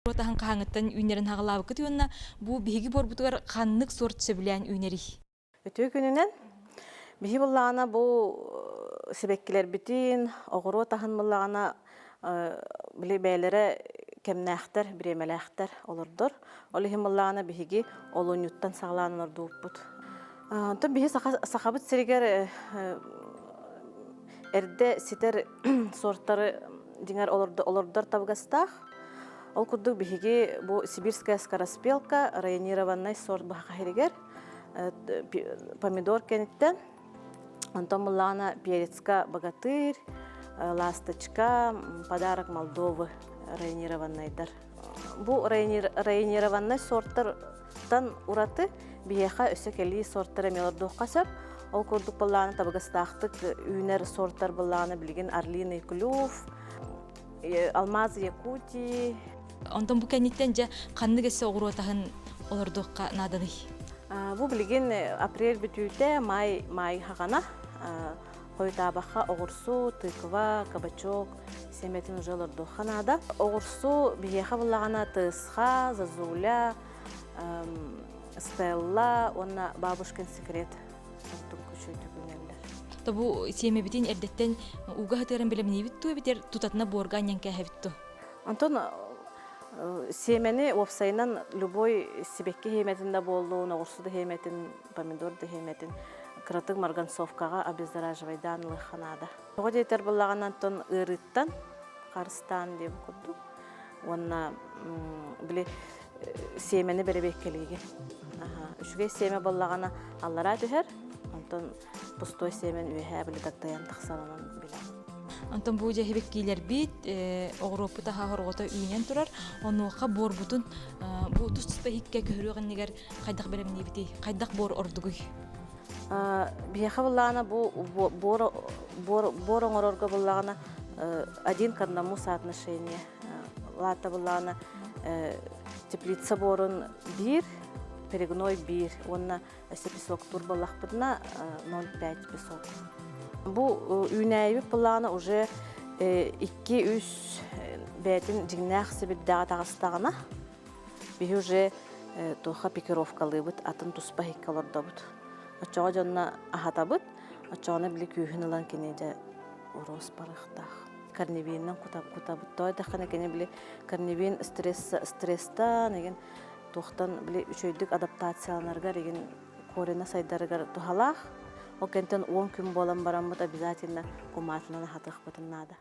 Таһын хаһааҥҥыттан үүнэрин хаҕалаабыккыт уонна бу биһиги буорбутугар ханнык сорт сөбүлээн үүнэрий? Үтүө күнүнэн. Биһи буллаҕына бу сибэккилэрбитин, оҕуруот аһын буллаҕына били бэйэлэрэ кэмнээхтэр, бириэмэлээхтэр олордор. Ол иһин буллаҕына биһиги олунньуттан саҕалаан олордубуппут. Онтон биһи Сахабыт сиригэр эрдэ ситэр сортары дьиҥэр олордор табыгастаах. Ол курдук биһиги бу сибирская скороспелка районированнай сорт баха иһигэр помидор кэнниттэн онтон буллаҕына перецка богатырь, ласточка, подарок Молдовы районированнайдар. Бу районированнай сорттартан ураты биһиэхэ өссө кэлии сорттар эмиэ олордуохха сөп. Ол курдук быллааны табыгастаахтык үүнэр сорттар быллааны билигин орлиный клюв, алмаз Якутии. Онтон бу кэнниттэн дьэ ханнык өссө оҕуруот аһын олордуохха нааданый? Бу билигин апрель бүтүүтэ, май май хаҕана хойутаабахха оҕурсу, тыква, кабачок сиэмэтин уже олордуохха наада. Оҕурсу биһиэхэ буллаҕына тысха, зазуля, Стелла уонна Бабушкин секрет ордук үчүгэйдик үүнэллэр. То бу сиэмэбитин эрдэттэн ууга сытыаран бэлэмниибит дуу эбэтэр тутатына буорга анньан кээһэбит дуу? Онтон сиэмэни уопсайынан любой сибэкки сиэмэтин да буоллун, оҕурсу да сиэмэтин, помидор да сиэмэтин кыратык марганцовкаҕа обеззараживайдаан ылыахха наада. Тоҕо диэтэр буоллаҕына онтон ыарыыттан харыстаан диэн курдук уонна били сиэмэни бэрэбиэркэлиигин. Үчүгэй сиэмэ буоллаҕына аллараа түһэр, онтон пустой сиэмэн үөһээ били дагдайан тахсар онон билэҕин. Онтон бу дьэ киилэрбит, оҕуруоппут аһа хорҕото үүнэн турар. Онуоха буорбутун бу тус-туспа иһиккэ көһөрүөх иннигэр хайдах бэлэмниибитий? Хайдах буор ордугуй? Биһиэхэ буллаҕына бу буор, буор, буор оҥорорго буллаҕына один к одному соотношение. Лаата буллаҕына теплица буорун биир, перегной биир уонна өссө песоктуур буоллахпытына 0,5 песок. Бу үүнээйибит буллаҕына уже 2-3 бэйэтин дьиҥнээх сибирдээҕи таҕыстаҕына биһи уже туохха пикировкалыыбыт, атын туспа иһиккэ олордобут. Оччоҕо дьонно аһатабыт, оччоҕуна били күүһүн ылан кини дьэ уруос барыахтаах. Корневиннэн кутабыт. Тоҕо диэтэххинэ кини били корневин стресс стресстан игин туохтан били үчүгэйдик адаптацияланарыгар игин корена сайдарыгар туһалаах. Ол кэнтэн 10 күн буолан бараммыт обязательно кумаатынан аһатыахпытын наада.